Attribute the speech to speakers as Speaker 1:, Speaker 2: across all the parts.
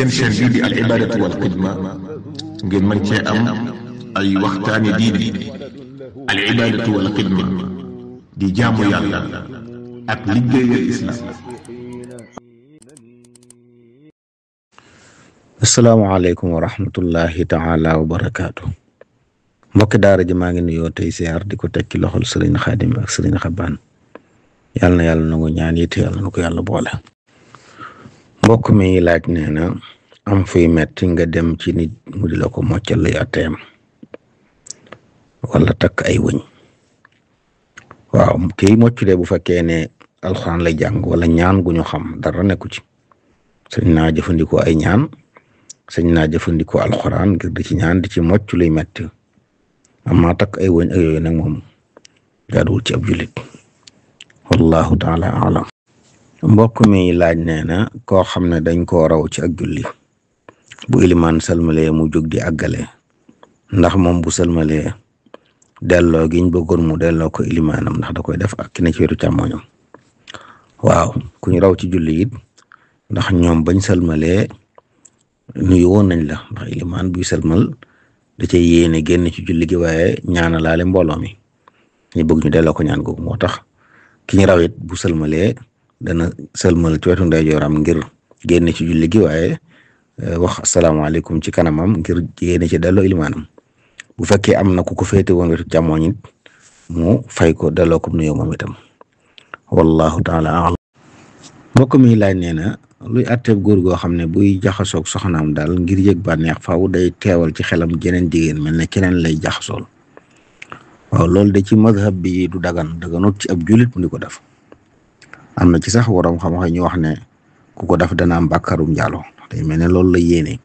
Speaker 1: seen chaîne bii di al ibadatu wal xidma ngeen mën cee am ay waxtaani diine. al ibadatu wal xidma di jaamu yàlla ak liggéeyal islam.
Speaker 2: asalaamaaleykum wa rahmatullahi taala wa barakaatu. mbokki daara ji maa ngi nuyoo tey siyaar di ko teg ci loxol sëriñ Xaadim ak sëriñ Xabaan. yàlla na yàlla nangu ñaan yi te yàlla na ko yàlla boole. mbokk mi laaj nee na am fuy metti nga dem ci nit mu di la ko moccal luy atteem wala takk ay wëñ. waaw kii mocc de bu fekkee ne alxuraan lay jàng wala ñaan gu ñu xam dara nekku ci. sañ naa jëfandikoo ay ñaan. sañ naa jëfandikoo alxuraan ngir di ci ñaan di ci mocc luy metti amma takk ay wëñ ak yooyu nag moom jaaduwul ci ab jullit. wallahu taala alam. mbokk mi laaj nee na koo xam ne dañ koo raw ci ak julli bu ilimaan salmalee mu jóg di àggale ndax moom bu salmalee delloo giñ bëggoon mu delloo ko ilimaanam ndax da koy def ak ki ne ci wetu càmmoñam. waaw ku ñu raw ci julli it ndax ñoom bañ salmalee nuyu woon nañ la ndax ilimaan buy salmal da cay yéene génn ci julli gi waaye ñaanalaale mbooloo mi ñu bëgg ñu delloo ko ñaan googu moo tax ki ñu raw it bu salmalee dana sëlmal ci wetu ndeyjooram ngir génne ci julli gi waaye wax asalaamaaleykum ci kanamam ngir génne ci delloo ilimaanam bu fekkee am na ku ko féete woon wetu càmmoñ it mu fay ko delloo ko nuyoo moom itam. wallahu taala alam. mbokk mi laaj nee na luy àtteeb góor goo xam ne buy jaxasoog soxnaam daal ngir yëg bànneex faaw day teewal ci xelam jeneen jigéen mel ne keneen lay jaxasool. waaw loolu de ci madhab bi du daganut ci ab jullit mu di ko def. am na ci sax waroom xam-xam ñu wax ne ku ko def dana am bàkkaarum njaaloo day mel ne loolu la yéene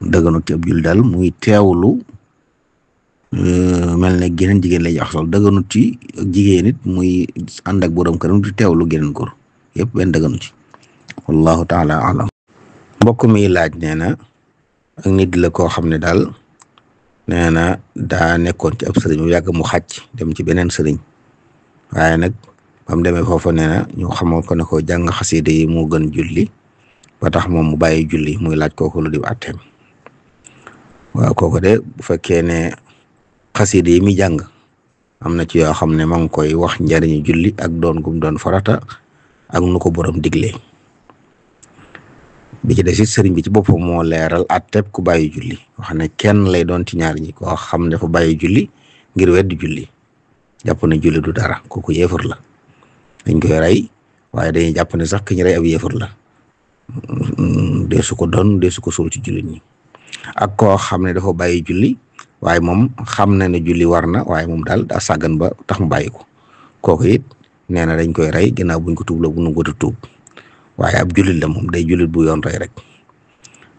Speaker 2: dëgganut ci ab jullit daal muy teewlu mel ne geneen jigéen lay jaxasoo dëgganut ci jigéen it muy ànd ak borom këram di teewlu geneen góor yëpp benn dëgganut ci. wallahu taala alam. mbokk mi laaj nee na ak nit la koo xam ne daal nee na daa nekkoon ci ab sëriñ bu yàgg mu xàcc dem ci beneen sëriñ waaye nag ba mu demee foofa nee na ñu xamal ko ne ko jàng xasida yi moo gën julli ba tax moom mu bàyyi julli muy laaj kooku lu di atteem. waaw kooku de bu fekkee ne xasida yi mi jàng am na ci yoo xam ne ma ngi koy wax njariñu julli ak doon gum doon farata ak nu ko borom diglee bi ci des it sëriñ bi ci boppam moo leeral atteeb ku bàyyi julli wax ne kenn lay doon ci ñaar ñi koo xam ne dafa bàyyi julli ngir weddi julli jàpp ne julli du dara kooku yéefar la. dañ koy rey waaye dañuy jàpp ne sax ki ñu rey ab yéefar la deesu ko doon deesu ko suul ci jullit ñi ak koo xam ne dafa bàyyi julli waaye moom xam na ne julli war na waaye moom daal daa sàggan ba tax mu bàyyi ko kooku it nee na dañ koy rey ginnaaw buñ ko tuub la bu nu ko tuub waaye ab jullit la moom day jullit bu yoon rey rek.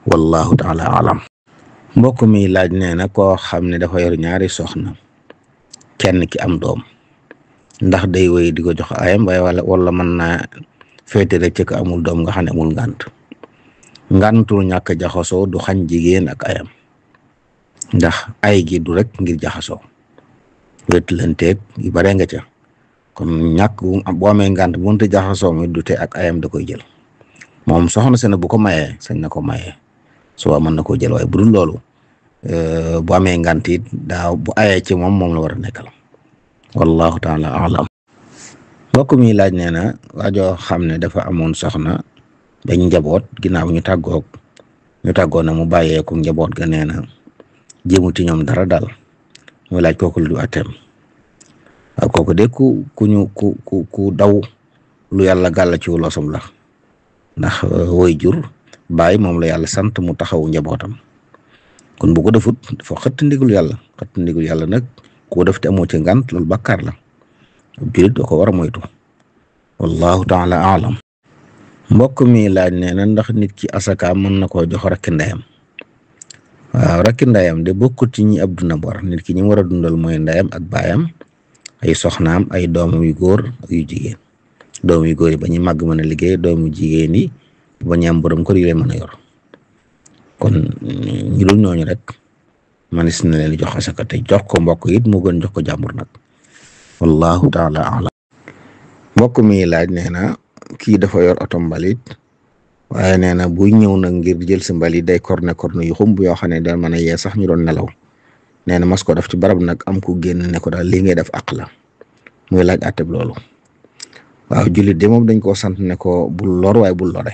Speaker 2: wallahu taala alam. mbokk mi laaj nee na koo xam ne dafa yor ñaari soxna kenn ki am doom ndax day wéy di ko jox ayam waaye wala mën naa féete rek ci ko amul doom nga xam ne amul ngantul ñàkk jaxasoo du xañ jigéen ak ayam ndax ay gi du rek ngir jaxasoo wetlanteeg yu bare nga ca kon ñàkk boo amee ngant bu mënta jaxasoo mi du te ak ayam da koy jël moom soxna se na bu ko mayee sañ na ko mayee soo mën na koo jël waaye bu dul loolu bu amee ngant it daaw bu ayee ci moom la war a nekkal. wallahu taala alam. mbokk mi laaj nee na waajoo xam ne dafa amoon soxna bañ njaboot ginnaaw ñu tàggoo na mu bàyyeeku njaboot ga nee na jéemu ci ñoom dara daal muy laaj kooku lu du atteem. waaw kooku de ku daw lu yàlla gàll ci losam la ndax woy jur bàyyi moom la yàlla sant mu taxawu njabootam kon bu ko defut dafa xëtt ndigul yàlla nag ku def te amoo ci ngant loolu bàkkaar la jullit doo ko war a moytu. wallahu taala alam. mbokk mi laaj nee na ndax nit ki asaka mën na koo jox rakki ndeyam. waaw rakki ndeyam de bokkut ci ñi ab duna bor nit ki ñi war a dundal mooy ndeyam ak baayam ay soxnaam ay doomam yu góor ak yu jigéen doom yu góor yi ba ñu màgg mën a liggéey doomu jigéen yi ba ñu am borom kër yi leen mën a yor kon ñu dul ñooñu rek manis na leen jox asaka te jox ko mbokk it moo gën jox ko jàmbur nag. wallahu taala alam. mbokk mi laaj nee na kii dafa yor oto mbalit waaye nee na buy ñëw nag ngir jël si mbali day korne yu xumb yoo xam ne da mën a yee sax ñu doon nelaw nee na mas ko def ci barab nag am ku génn ne ko daal lii ngay def àq la muy laaj àtteb loolu. waaw jullit de moom dañ koo sant ne ko bul lor waaye bul lore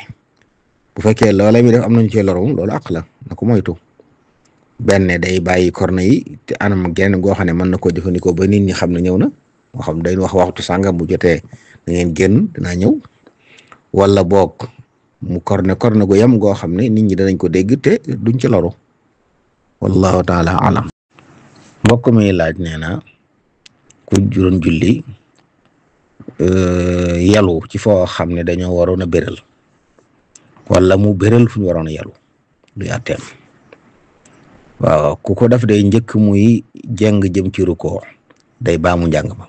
Speaker 2: bu fekkee loola mi def am nañu cee lor moom loolu àq la na ko moytu benn day bàyyi korne yi te anam genn goo xam ne mën na koo jëfandikoo ba nit ñi xam ne ñëw na moo xam dañ wax waxtu sàngam bu jotee da ngeen génn dinaa ñëw wala boog mu korne gu yem goo xam ne nit ñi danañ ko dégg te duñ ci loru wallahu taala alam. mbokk mi laaj nee na ku juróon julli yalu ci foo xam ne dañoo waroon a béral wala mu béral fu ñu waroon a yalu luy àtteem. waaw ku ko def day njëkk muy jeng jëm ci rukkoo day baamu njàng ma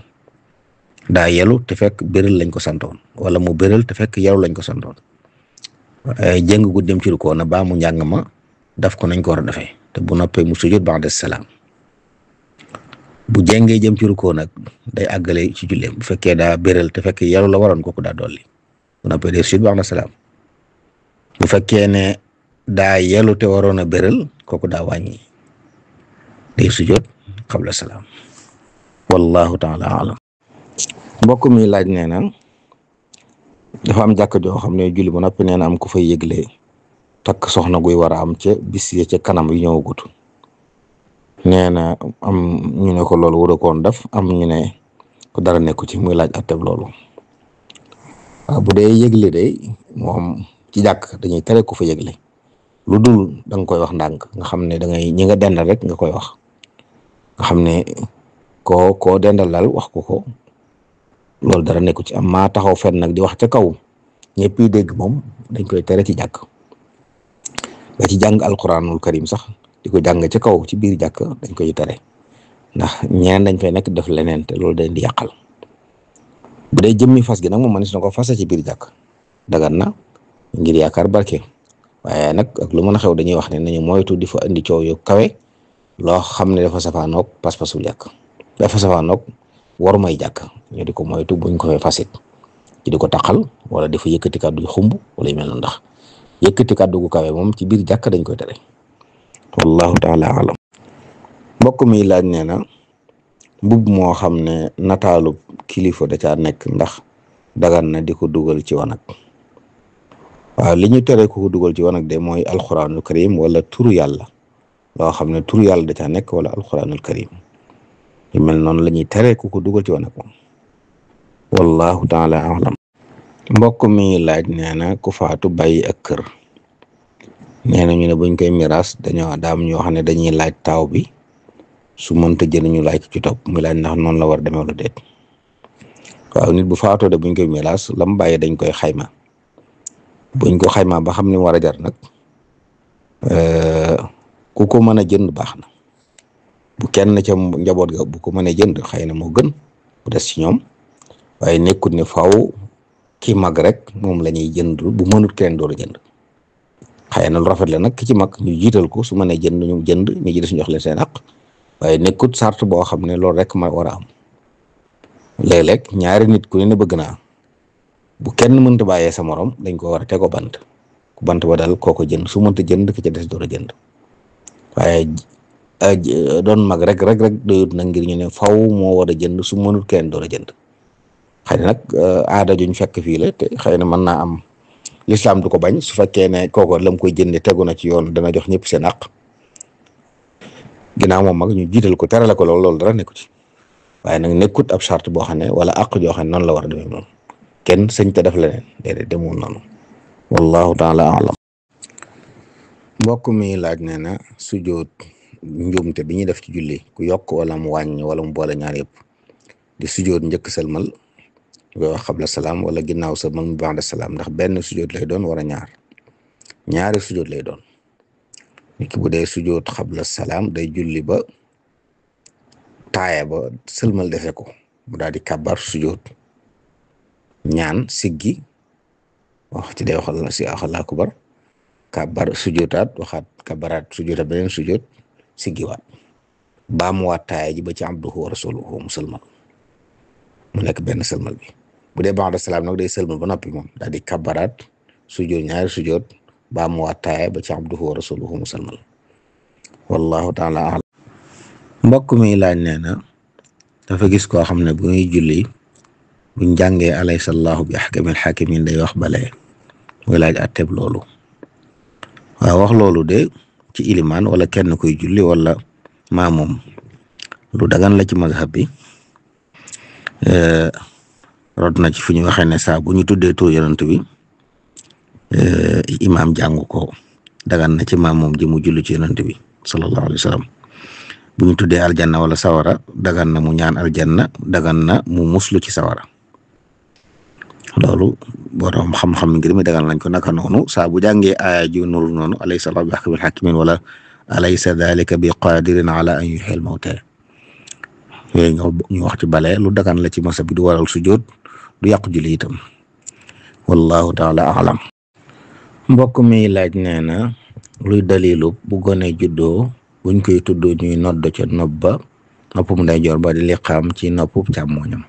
Speaker 2: daa yalu te fekk béral lañ ko santoon wala mu béral te fekk yalu lañ ko santoon jeng gu jëm ci rukkoo na baamu njàng ma daf ko nañ ko war a defee te bu noppee mu sujud ba'da salaam bu jengee jëm ci rukkoo nag day àggale ci julleem bu fekkee daa béral te fekk yalu la waroon kooku daa dolli bu noppee day sujud ba'da salaam bu fekkee ne daa yelu te waroon a béral kooku daa wàññi day sujud qabla salaam wallahu taala alam. mbokk mi laaj nee na dafa am jàkk joo xam ne julli ba noppi nee na am ku fay yëgle takk soxna guy war a am ca bis ya ca kanam yu ñëwagut nee na am ñu ne ko loolu war a koon def am ñu ne ko dara nekku ci muy laaj atteb loolu. waaw bu dee yëgle de moom ci jàkk dañuy tere ku fa yëgle lu dul da nga koy wax ndànk nga xam ne da ngay ñi nga dendal rek nga koy wax nga xam ne koo dendal daal wax ko loolu dara nekku ci am maa taxaw fen nag di wax ca kaw ñëpp yi dégg moom dañ koy tere ci jàkk ba ci jàng alquranul karim sax di ko jàng ca kaw ci biir jàkk dañ koy tere ndax ñeneen dañ fay nekk def leneen te loolu dañ di yàqal. bu dee jëmmi fas gi nag moom manis na ko fasa ci biir jàkk dagan na ngir yaakaar barke waaye nag ak lu mën a xew dañuy wax ne nañu moytu di fa indi coow yu kawe loo xam ne dafa safaanoog pas-pasu jàkk dafa safaanoog war may jàkk ñu di ko moytu buñ ko fay fasit ci di ko taqal wala dafa yëkkati kàddu yu xumb wala yu mel noonu ndax yëkkati kàddu gu kawe moom ci biir jàkk dañ koy tere wallahu taala alam. mbokk mi laaj nee na mbubb moo xam ne nataalu kilifa da caa nekk ndax dagan na di ko dugal ci wanag. waaw li ñu tere ku ko dugal ci wanag de mooy alquranul karim wala turu yàlla loo xam ne turu yàlla da caa nekk wala alquranul karim yu mel noonu la ñuy tere ku ko dugal ci wanag moom wallahu taala alam. mbokk mi laaj nee na ku faatu bàyyi ak kër nee na ñu ne buñ koy miraas dañoo daam ñoo xam ne dañuy laaj taaw bi su mënta jënd ñu laaj ci topp muy laaj ndax noonu la war a demee wala déet. waaw nit bu faatoo de buñ koy miraas lam bàyyi dañ koy xayma buñ ko xayma ba xam ni war a jar nag ku ko mën a jënd baax na bu kenn ca njaboot ga bu ko mënee jënd xëy na moo gën bu des ci ñoom waaye nekkut ne faaw ki mag rek moom la ñuy jënd bu mënut kenn door a jënd xëy na lu rafet la nag ki ci mag ñu jiital ko su mënee jënd ñu jënd ñu ji des ñu jox leen seen àq waaye nekkut sart boo xam ne loolu rek ma war a am léeg-léeg ñaari nit ku ne bëgg naa bu kenn mënta bàyyee sa morom dañ ko war a tego bant ku bant ba daal kooko jënd su mënta jënd ki ca des door a jënd waaye doon mag rek doyut nag ngir ñu ne faw moo war a jënd su mënut kenn door a jënd xëy na nag aada juñ fekk fii la te xëy na mën naa am lislaam du ko bañ su fekkee ne kooko lam koy jënde tegu na ci yoon dana jox ñëpp seen àq ginnaaw moom mag ñu jiital ko terale ko loolu dara nekku ci waaye nag nekkut ab charte boo xam ne wala àq joo xam ne noonu la war a demee moom kenn sëñ te def leneen déedéet demul noonu wallahu taala alam. mbokk mi laaj nee na sujjóot njuumte bi ñuy def ci julli ku yokk wala mu wàññi wala mu boole ñaar yëpp di sujjóot njëkk sëlmal ñu koy wax xabla salaam wala ginnaaw sëlmal mu ba'da salaam ndax benn sujjóot lay doon wala ñaari sujjóot lay doon nit ki bu dee sujjóot xabla salaam day julli ba taaya ba sëlmal defe ko mu daal di kàbbar sujjóot ñaan siggi wax ci day waxal si Allahu akbar kàbbar sujjóotaat waxaat kàbbaraat sujjóotaat beneen sujjóot siggiwaat baamuwaat taaya ji ba ci abduhu wa rasuluhu mu sëlmal mu nekk benn sëlmal bi bu dee ba'da salaam nag day sëlmal ba noppi moom daal di kàbbaraat sujjoot ñaari sujjoot baa mu wattaaya ba ci abduhu wa rasuluhu musalmal wallahu taala alam. mbokk mi laaj nee na dafa gis koo xam ne bu muy julli buñ jàngee alaysa allahu bi ahkamil hakimin day wax balee muy laaj atteb loolu. waaw wax loolu de ci ilimaan wala kenn kuy julli wala maamum lu dagan la ci mazhab bi rot na ci fu ñu waxee ne saa bu ñu tuddee tur yonent bi imaam jàngu ko dagan na ci maamum ji mu julli ci yonent bi sallallahu alayhi wa sallam. bu ñu tuddee aljanna wala sawara dagan na mu ñaan aljanna dagan na mu muslu ci sawara loolu borom xam-xam ngir mi dagan lañ ko naka noonu saa bu jàngee aaya ju nuru noonu alaysa allahu bi ahkamil hakimin wala alaysa dhalika bi qadirin ala an yuhyil mawta yooyu ñu wax ci bale lu dagan la ci masa bi du waral sujjóot du yàqu julli itam wallahu taala alam. mbokk mi laaj nee na luy dalilu bu gone juddoo buñ koy tudd ñuy nodd ca nopp ba noppum ndeyjoor ba di liqaam ci noppum càmmoñam.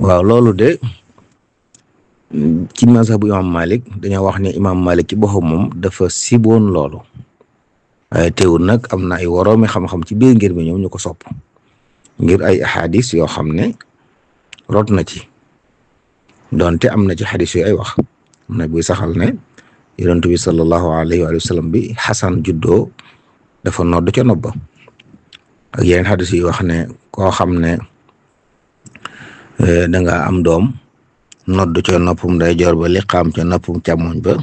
Speaker 2: waaw loolu de ci mazhabu imam Malik dañoo wax ne imam Malik ci boppam moom dafa siboon loolu waaye teewul nag am na ay woroomi xam-xam ci biir ngir mi ñoom ñu ko sopp ngir ay ahadis yoo xam ne rot na ci donte am na ci xadis yu ay wax am na buy saxal ne yonent bi sallallahu alayhi wa sallam bi Xasan juddoo dafa nodd ca nopp ba ak yeneen xadis yi wax ne koo xam ne da nga am doom nodd ca noppum ndeyjoor ba liqaam ca noppum càmmoñ ba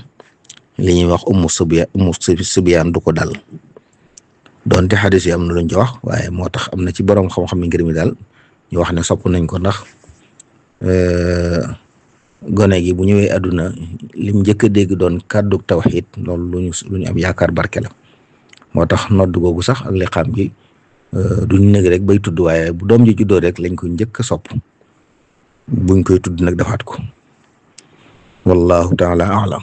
Speaker 2: li ñuy wax ummu subiyaan du ko dal donte xadis yi am na luñ ci wax waaye moo tax am na ci borom xam-xam yi ngir mi daal ñu wax ne sopp nañ ko ndax gone gi bu ñëwee àdduna lim njëkk a dégg doon kàddu tawxiid loolu lu ñu am yaakaar barke la moo tax nodd googu sax ak liqaam gi duñ nekk rek bay tudd waaye bu doom ji juddoo rek lañ ko njëkk a sopp buñ koy tudd nag defaat ko wallahu taala alam.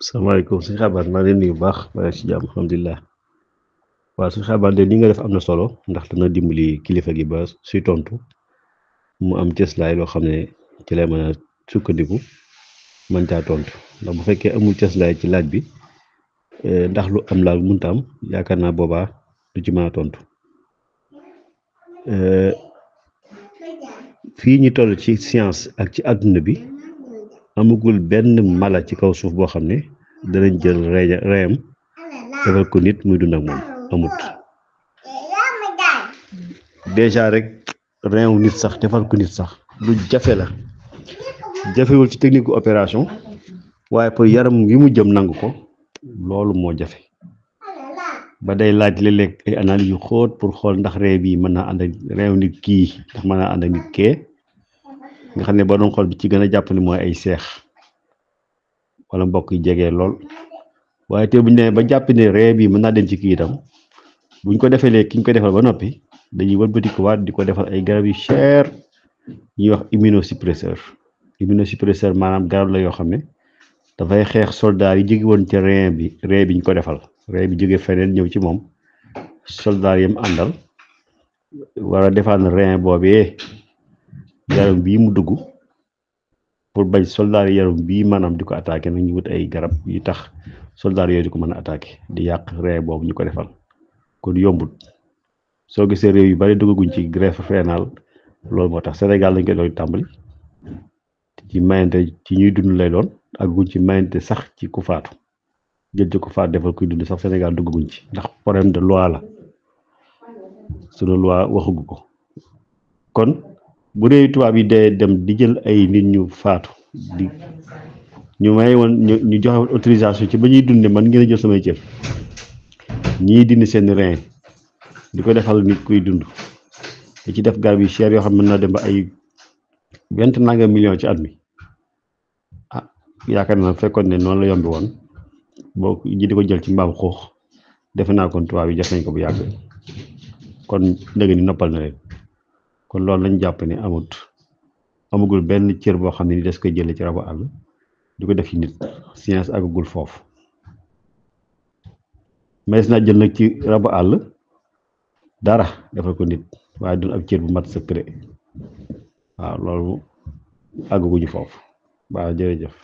Speaker 3: salaamaaleykum suñu xabaar maa ngi leen nuyu bu baax maa ci jàmm alhamdulilah. waaw suñu xabaar de li nga def am na solo ndax dana dimbali kilifa gi ba suy tontu mu am cëslaay loo xam ne ci lay mën a sukkandiku mën caa tontu ndax bu fekkee amul cëslaay ci laaj bi ndax lu am laal mënta am yaakaar naa boobaa du ci mën a tontu. fii ñu toll ci science ak ci àdduna bi amagul benn mala ci kaw suuf boo xam ne danañ jël reyam defal ko nit muy dund ak moom amut déjà rek reyu nit sax defal ko nit sax lu jafe la jafewul ci technique opération waaye pour yaram wi mu jëm nangu ko loolu moo jafe ba day laaj léeg-léeg ay analyse yu xóot pour xool ndax ree bi mën naa ànd ak reew nit kii ndax mën naa ànd ak nit kee nga xam ne ba doon xool bi ci gën a jàpp ni mooy ay seex wala mbokk yi jege lool waaye te buñ demee ba jàpp ne ree bi mën naa dem ci kii itam buñ ko defee léegi ki ñu ko defal ba noppi dañuy wëlbati ko waat di ko defal ay garab yu cher ñuy wax immunosuppresseur maanaam garab la yoo xam ne dafay xeex soldat yi jóge woon ca ree bi ñu ko defal ree bi jóge feneen ñëw ci moom soldat yam àndal war a defaan rein boobee yaram bii mu dugg pour bañ soldat yi yaram bii maanaam di ko attaqué nag ñu wut ay garab yu tax soldat yooyu di ko mën a attaqué di yàq rein boobu ñu ko defal kon yombut soo gisee réew yu bari duggaguñ ci greffe rénale loolu moo tax Sénégal lañ koy doon tàmbali ci mayante ci ñuy dund lay doon ak guñ ci mayante sax ci ku faatu jël ci ku faatu defal kuy dund sax Sénégal duggaguñ ci ndax problème de loi la sunu loi waxugu ko kon bu dee tubaab yi dee dem di jël ay nit ñu faatu di ñu may woon ñu joxe woon autorisation ci ba ñuy dunde man ngeen a jël samay cër ñii dindi seen rein di ko defal nit kuy dund di ci def garab yu cher yoo xam ne mën na dem ba ay 20 nangam millions ci at mi ah yaakaar naa fekkoon ne noonu la yombi woon boo ji di ko jël ci mbaam xuux defe naa kon tubaab yi def nañ ko bu yàgg kon ndëgg ni noppal na leen kon loolu lañ jàpp ne amagul benn cër boo xam ne ni des koy jëlee ci rabu àll di ko def ci nit science agagul foofu mais naa jël nag ci rabu àll dara defal ko nit waaye doon ab cër bu mat sëkk de waaw loolu àggaguñu foofu waaw jërëjëf.